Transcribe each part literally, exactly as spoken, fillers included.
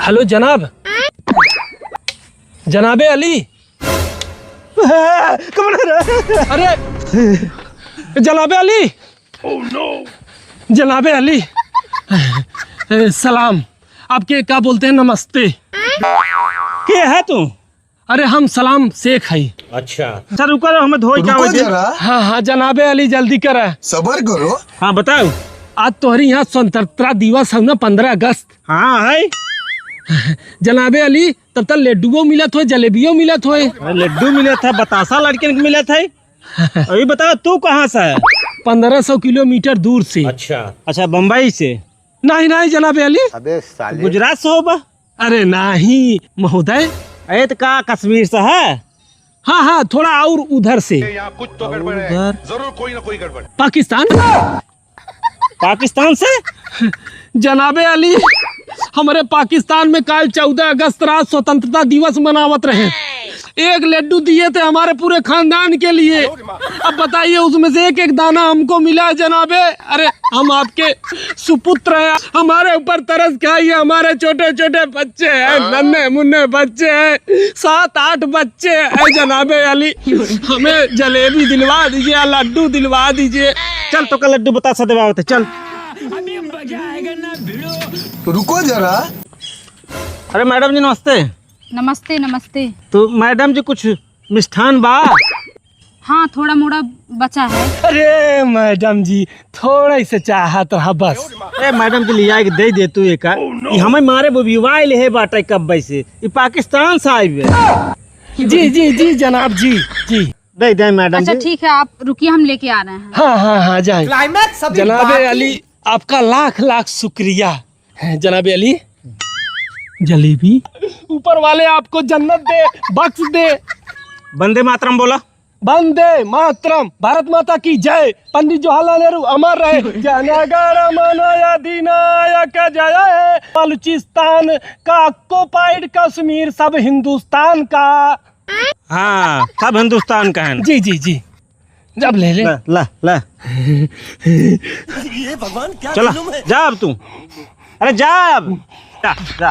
हेलो जनाब, जनाबे अली। कमर है। अरे जनाबे अली, जनाबे अली, सलाम। आपके का बोलते हैं, नमस्ते। के है तू? अरे हम सलाम शेख है। अच्छा। अच्छा रुको, हमें धोई का रुको वजह। जरा। हाँ हाँ जनाबे अली, जल्दी करा। सबर करो। हाँ बताओ। आज तोहरी यहाँ स्वतंत्रता दिवस है ना, पन्द्रह अगस्त। हाँ है। जनाबे अली, तब तक लड्डुओ मिलत होए, जलेबियो मिलत होए। अरे लड्डू मिलत है, बतासा लड़कियन के मिलत है। अभी बताओ तू कहाँ से है? पन्द्रह सौ किलोमीटर दूर से। अच्छा। अच्छा, बम्बई से? नहीं नहीं जनाबे अली। अबे साले। गुजरात से हो बा? अरे नहीं महोदय। अरे तो का कश्मीर से है? हाँ हाँ, थोड़ा और उधर से। यहाँ कुछ तो गड़बड़ है। उधर? जरूर कोई ना कोई गड़बड़। पाकिस्तान। पाकिस्तान से? जनाबे अली, हमरे पाकिस्तान में काल चौदह अगस्त रात स्वतंत्रता दिवस मनावत रहे। एक लड्डू दिए थे हमारे पूरे खानदान के लिए। अब बताइए, उसमें से एक एक दाना हमको मिला है जनाबे। अरे हम आपके सुपुत्र हैं, हमारे ऊपर तरस खाइए, हमारे छोटे छोटे बच्चे हैं, नन्हे मुन्ने बच्चे हैं, सात आठ बच्चे हैं जनाबे अली, हमें जलेबी दिलवा दीजिए, लड्डू दिलवा दीजिए। चल, तोका लड्डू बतासा देवावत है, चल। रुको जरा। अरे मैडम जी, नमस्ते। नमस्ते, नमस्ते। तो मैडम जी, कुछ मिष्ठान बा? हाँ, थोड़ा मोड़ा बचा है। अरे मैडम जी, थोड़ा ही से चाहत रहा बस। ए मैडम जी, लिया के दे दे तू एक। ई हमें मारे बोबिवाइल है बाटे कब्बे से। ई पाकिस्तान से आइबे। जी जी जी जनाब जी। जी। दे दे मैडम अच्छा जी। ठीक है, आप रुकिए, हम लेके आ रहे हैं। हाँ हाँ हाँ, जाए। क्लाइमैक्स अभी जनाबे बाकी। अली, आपका लाख लाख शुक्रिया है जनाबे अली। जलेबी। ऊपर वाले आपको जन्नत दे, बख्श दे। वंदे मातरम बोला। वंदे मातरम, भारत माता की जय, पंडित जवाहरलाल नेहरू अमर रहे। जन गण मन अधिनायक जय हे, बलूचिस्तान का ऑक्युपाइड कश्मीर सब हिंदुस्तान का। हाँ, सब हिंदुस्तान का है। जी जी जी, जब ले ले। ला ला ला। ये भगवान क्या चला, जुल्म है। जा अब तू। अरे जा अब। जा, जा।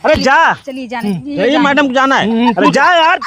अरे जा। चलिए, जाने दीजिए, ये जाने मैडम को जाना है। अरे जा यार।